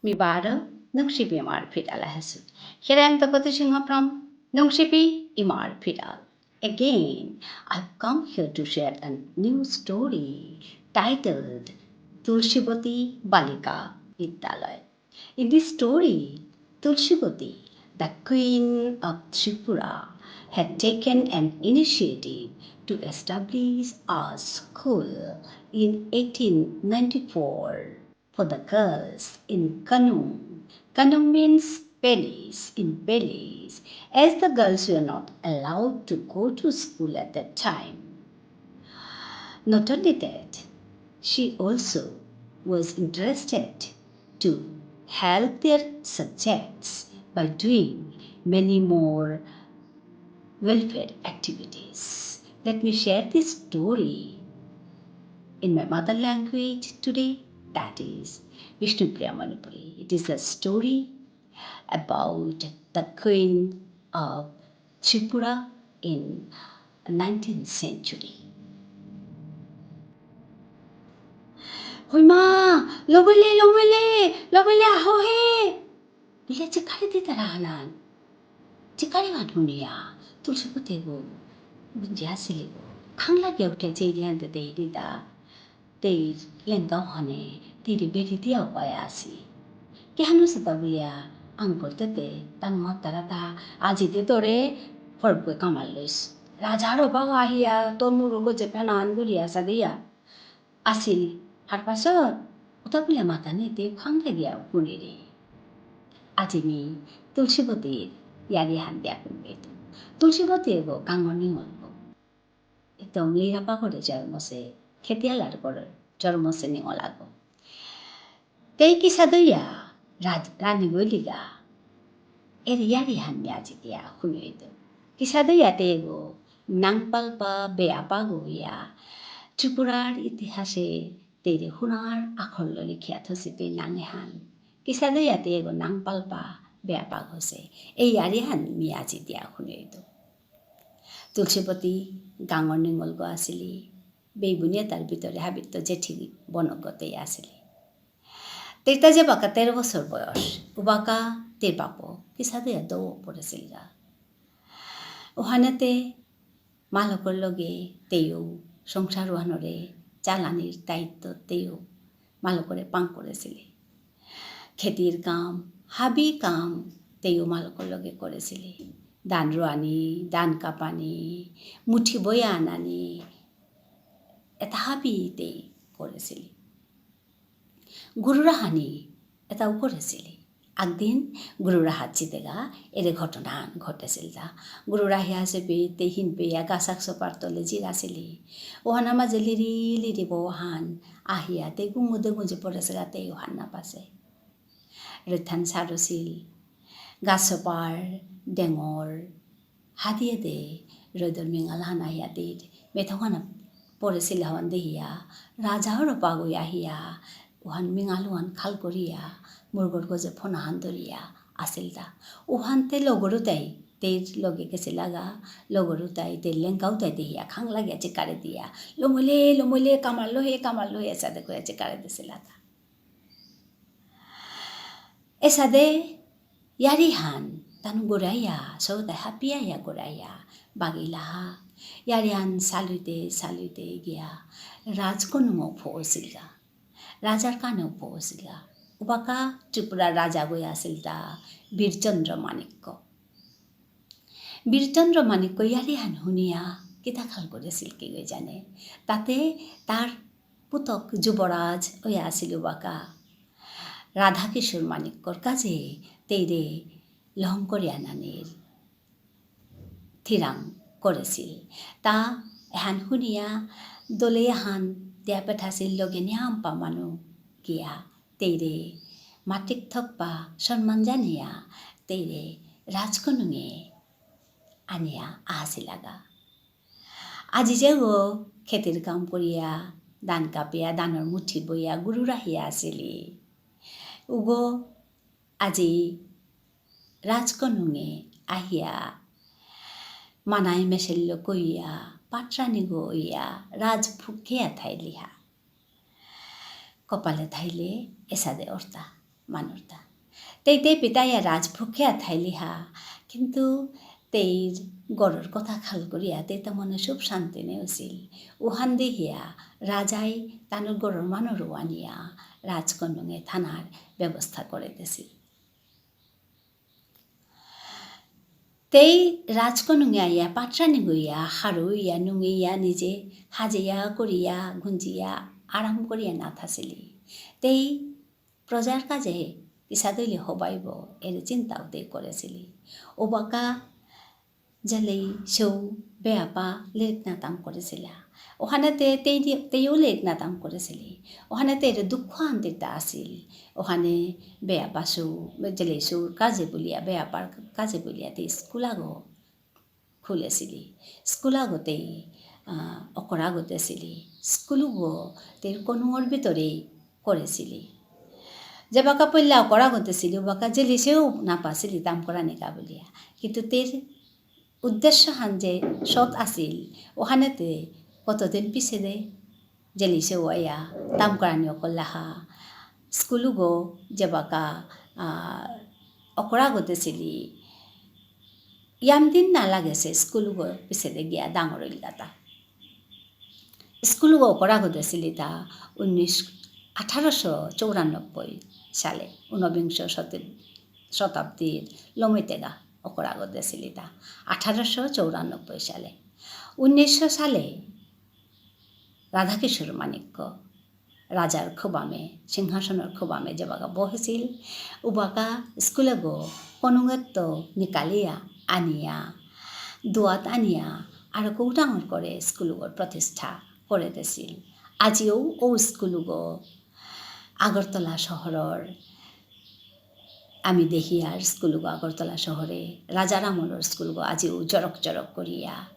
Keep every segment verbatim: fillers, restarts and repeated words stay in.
মি বারো নুংশিপি ইমার ফিরাল আহেসু। Here I am Tapati Singha from নুংশিপি ইমার ফিরাল. Again, I've come here to share a new story titled Tulsibati Balika Vidyalaya. In this story, Tulsibati, the queen of Tripura, had taken an initiative to establish a school in eighteen ninety-four for the girls in Kanung. Kanung means palace, in palace, as the girls were not allowed to go to school at that time. Not only that, she also was interested to help their subjects by doing many more welfare activities. Let me share this story in my mother language today, that is Bishnupriya Manipuri. It is a story about the queen of Tripura in nineteenth century. হইমা, লবলে, লবলে, লবলে, আহো হে। বুলে চিকারি দিতারা হানান। চিকারি মানুনিয়া, তুলসীবতী গো, বুঝে আসিলি গো। খাংলা গিয়া উঠে চেয়ে দিয়ান দে দেই দিদা। তেই লেঙ্গা হনে, তেই বেরি দিয়া উপায় আসি। কেহানু সেতা বুলিয়া, আং করতে তে, তান মতারা তা, আজি দে তোরে, ফরপুয়ে কামাল লইস। রাজারও বাবা আহিয়া, তোর মুরুগো যে ফেনান গুলিয়া সাদিয়া। আসিল, হারপাসর, উতা বুলে মাতানি তে খাংলা গিয়া পুনিরে। আজি মি তুলসীবতীর ইয়ারি হান দিয়া কুম্বেতু। তুলসীবতী এগো কাঙর নিঙল গো। একদম লিরাপা করে জন্মসে, খেতিয়ালার করে জন্মসে নিঙল আগো। তেই কিসা দইয়া রাজ-, রানী গলিগা। এর ইয়ারি হান মি আজি দিয়া হুনুইতু। কিসা দইয়া তেগো নাংপালপা বেয়াপা গইয়া ত্রিপুরার ইতিহাসে তেরে হুনার আখরলো লিখিয়া থসিতে নাঙে হান। কিসা দইয়া তেগো নাংপালপা বেয়াপা গসে। এই ইয়ারি হান মি আজি দিয়া হুনুইতু। তুলসীবতী গাঙর নিঙলগো আসিলি। বেইবুনিয়া তার ভিতরে হাবিত্ত জেঠি বনগতেই আসিলি। তেতা যেবাকা তেরো বছর বয়স, উবাকা তে বাপো, কিসাদে দৌ পড়েসিলগা। ওহানেতে মালকর লগে তেয়ো সংসার ওহানরে চালানির দায়িত্ব তেয়ো মালকরে পাং করেসিলে। খেতির কাম, হাবি কাম তেয়ো মালকর লগে করেসিলে। ধান রোয়ানি, ধান কাপানি, মুঠি বয়া আনানি, এতা হাবি তেই করেসিলে। গুরুরাহানি এতাও করেসিলে। আকদিন গুরুরাহাত জিতেগা এরে ঘটনা ঘটেসিলতা। গুরুরাহিয়া আসে পে তেহিন পেয়া গাছাক সোপার তলে জিরাসিলি। ওহানা মাঝে লিরি লিরি বহান আহিয়া তে গুমুদে গুজে পড়েসিলতা তেই ওহান না পাসে। রেথান সারসিল, গাছপার, ডেঙর, হাদিয়ে দে, রৈদর মিঙাল হানা হিয়া দির, মেথং হানা পড়েসিল হাওয়ান দেহিয়া, রাজা হরপা গই আহিয়া, উহান মিঙাল উহান খাল করিয়া, মুরগর গজে ফোনা হান ধরিয়া, আসিলতা। উহান তে লগরু তাই, তের লগে গেসিলাগা, লগরু তাই, তের লেঙ্গাউ তাই দেহিয়া, খাং লাগিয়া চিকারে দিয়া, লমলে, লমলে, কামালো হে, কামালো হে, এসাদে করে চিকারে দিসিলাতা। এসাদে ইয়ারি হান তানু গোরাইয়া, সৌদা হাপিয়া ইয়া গোরাইয়া, বাগিলাহা, ইয়ারি হান সালুইতে, সালুইতে গিয়া, রাজকনুমো ফোসিলগা, রাজার কানেও ফোসিলগা, উবাকা ত্রিপুরা রাজা গই আসিলতা বীরচন্দ্র মাণিক্য। বীরচন্দ্র মাণিক্য ইয়ারি হান হুনিয়া কিতা খাল করেসিল কি গই জানে। তাতে তার পুতক যুবরাজ ওয়া আসিল উবাকা। রাধাকিশোর মাণিক্যর কাজে তেইরে লহং করিয়া নানির থিরাং করেসিল। তা এহান হুনিয়া দলে এহান দিয়া পেঠাসিল লগে নিয়াম পামানু গিয়া তেইরে মাটিক থকপা সম্মান জানিয়া তেইরে রাজকনুঙে আনিয়া আহাসিলাগা। আজি যেগো খেতির কাম করিয়া, ধান কাপিয়া, ধানর মুঠি বইয়া, গুরু রাহিয়া আসিলি। উগো আজি রাজকনুঙে আহিয়া, মানাই মেসেল্য কইয়া, পাটরানি গইয়া, রাজফুকে থাইলিহা। কপালে থাইলে এসাদে অর্তা। মানুরতা। তেই তেই পিতাইয়া রাজভোগে থাইলিহা, কিন্তু তেইর গরর কথা খাল করিয়া তেই তো মনে খুব শান্তি নেই উচিল। উহান দেহিয়া রাজাই তানুর গরর মানুর আনিয়া রাজকনুঙে থানার ব্যবস্থা করে দিছিল। তেই রাজকনুঙে আইয়া পাত্রানি গইয়া, হারুইয়া, নুঙিয়া, নিজে হাজিয়া করিয়া, গুঞ্জিয়া, আরাম করিয়া না থাসিলি। তেই প্রজার কাজে কিসাদইলে হবাইব, এর চিন্তাও তেই করেসিলি। ওবাকা জেলেই সেও বেয়াপা লেরিক নাতাম করেসিলা। ওহানেতে তেই দি-, তেইও লেরিক নাতাম করেসিলি। ওহানেতে এর দুঃখ আন্তিতা আসিল। ওহানে বেয়াপা সেও, জেলেই সেওর কাজে বুলিয়া, বেয়াপার কাজে বুলিয়া তে স্কুল আগো খুলেসিলি। স্কুল আগতেই, আহ, অকরা গতেসিলি। স্কুল গো তের কনুঙর ভিতরেই করেসিলি। যেবাকা পইলা অকরা গতেসিলি, ওবাকা জেলেই সেও না পাসিলি তাম করানিকা বুলিয়া। কিন্তু তের উদ্দেশ্য হান যে সৎ আসিল, ওহানেতে কতদিন পিছেদে জেলেই সেও আয়া তাম করানি অকরলাহা। স্কুল গো যেবাকা, আহ, অকরা গতেসিলি, ইয়াম দিন না লাগেসে স্কুল গো পিছেদে গিয়া ডাঙর ইলগাতা। স্কুল গো অকরা গতেসিলিতা উনিশ, আঠারোশো চৌরানব্বই সালে, ঊনবিংশ শত-, শতাব্দীর লমিতেগা অকরা গতেসিলিতা আঠারোশো চৌরানব্বই সালে। উনিশশো সালে রাধাকিশোর মাণিক্য রাজার খুবামে, সিংহাসনর খুবামে যেবাকা বহেসিল, উবাকা স্কুল গো কনুঙেত্ত নিকালিয়া আনিয়া, দুয়াত আনিয়া, আরকো ডাঙর করে স্কুল গো প্রতিষ্ঠা করে দেসিল। আজিও ও স্কুল গো আগরতলা শহরর আমি দেহিয়ার স্কুল গো আগরতলা শহরে, রাজার আমলর স্কুল গো আজিও জরক জরক করিয়া,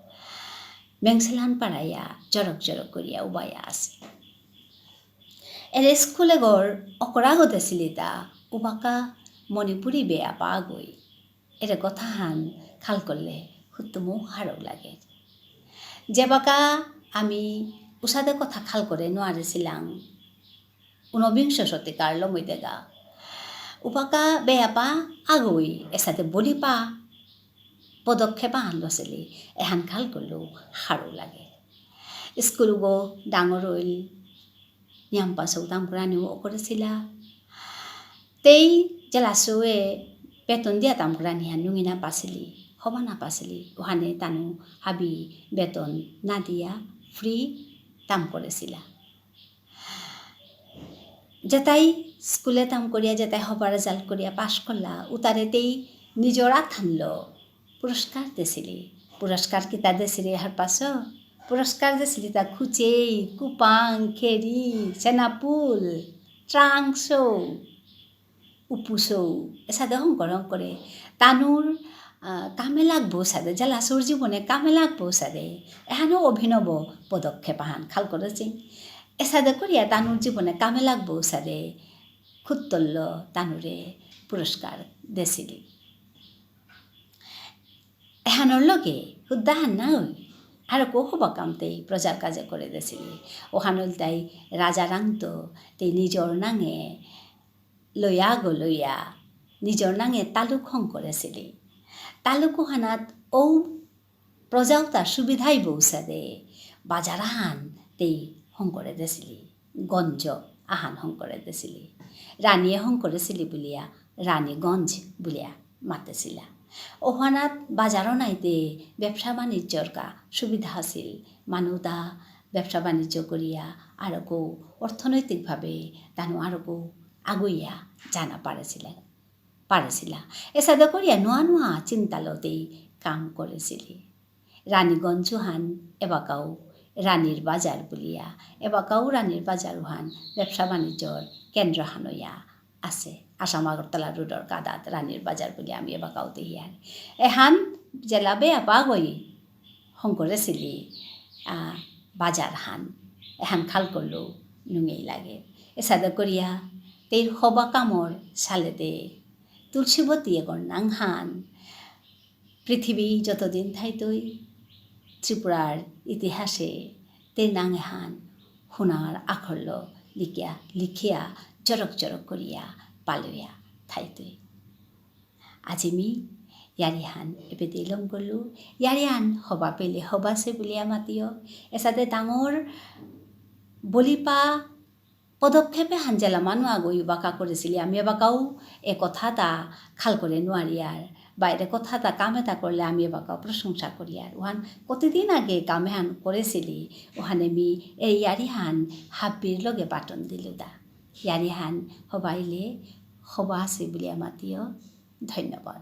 মেংসেলান পাড়াইয়া জরক জরক করিয়া উবাইয়া আসে। এরে স্কুল গর অকরা গতেসিলিতা উবাকা মণিপুরী বেয়াপা গই। এরে কথাহান খাল করলে হুত্তুমু হারৌ লাগে। যেবাকা আমি উসাদে কথা খাল করে নোয়ারেসিলাং, ঊনবিংশ শতিকার লমইদেগা। উবাকা বেয়াপা আগই এসাদে বলিপা পদক্ষেপ আহান লসিলি, এহান খাল করলেও হারৌ লাগে। স্কুল গো ডাঙর হইল, নিয়াম পাসৌ তাম করানিও অকরেসিলা। তেই জেলা সৌয়ে বেতন দিয়া তাম করানিহান নুঙি না পাসিলি, হবা না পাসিলি, ওহানে তানু হাবি বেতন না দিয়া free তাম করেসিলা। যেতাই স্কুলে তাম করিয়া, যেতাই হবা result করিয়া পাস করলা, উতারে তেই নিজর আথানলো পুরস্কার দেসিলি। পুরস্কার কিতা দেসিলি হারপাসো? পুরস্কার দেসিলিতা খুচেই, কুপাং, খেরি, সেনাপুল, ট্রাংসৌ, উপুসৌ, এসাদে হংকর হংকরে। তানুর, আহ, কামে লাগবো সাদে, জেলা সৌর জীবনে কামে লাগবো সাদে। এহানো অভিনব পদক্ষেপ আহান খাল করেসি। এসাদে করিয়া তানুর জীবনে কামে লাগবো সাদে। খুত্তল্য তানুরে পুরস্কার দেসিলি। এহানর লগে হুদ্দাহান না হই, আরকো হবা কাম তেই প্রজার কাজে করে দেসিলি। ওহানল তাই রাজারাংতো তেই নিজর নাঙে লয়া গো লয়া, নিজর নাঙে তালুক হং করেসিলি। তালুক ওহানাত ঔ প্রজাউতার সুবিধাই বৌসাদে বাজার আহান তেই হং করে দেসিলি, গঞ্জ আহান হং করে দেসিলি। রানীয়ে হং করেসিলি বুলিয়া রানীগঞ্জ বুলিয়া মাতেসিলা। ওহানাত বাজারও নাইতে ব্যবসা বাণিজ্যর কা সুবিধা আছিল। মানুতা ব্যবসা বাণিজ্য করিয়া আরকো অর্থনৈতিকভাবে তানু আরকো আগুইয়া জানা পারেসিলা, পারেসিলা। এসাদে করিয়া নুয়া নুয়া চিন্তালতেই কাম করেসিলি। রানীগঞ্জহান এবাকাও রানীর বাজার বুলিয়া, এবাকাও রানীর বাজারহান ব্যবসা বাণিজ্যর কেন্দ্রহান হইয়া আছে। আসাম আগরতলা রোডর কাদাত রানীর বাজার বুলিয়া আমি এবাকাও দেহিয়ার। এহান জেলা বেয়াপা গই হং করেসিলি, আহ, বাজারহান। এহান খাল করলেও নুঙেই লাগে। এসাদে করিয়া তেইর হবা কামর সালেদে তুলসীবতী এগর নাঙহান পৃথিবী যতদিন থাইতই ত্রিপুরার ইতিহাসে তেইর নাঙহান হুনার আখরলো লিখিয়া, লিখিয়া জরক জরক করিয়া পালুয়া থাইতই। আজি মি ইয়ারিহান এপেতে লম করলু। ইয়ারিহান হবা পেলে হবা সে বুলিয়া মাতিও। এসাদে ডাঙর বলিপা পদক্ষেপে হাঞ্জেলা মানু আগই বাকা করেছিলি। আমি বাকাও এ কথা তা খাল করে নোয়ারিয়ার। বাইরে কথা তা কাম এতা করলে আমি বাকাও প্রশংসা করিয়ার। ওহান কতদিন আগে কাম এহান করেছিলি। ওহানে মি এ ইয়ারিহান হাব্বির লগে বাটন দিলু দা। ইয়ারিহান হবাইলে হবা আছে বুলিয়া মাতিও। ধন্যবাদ।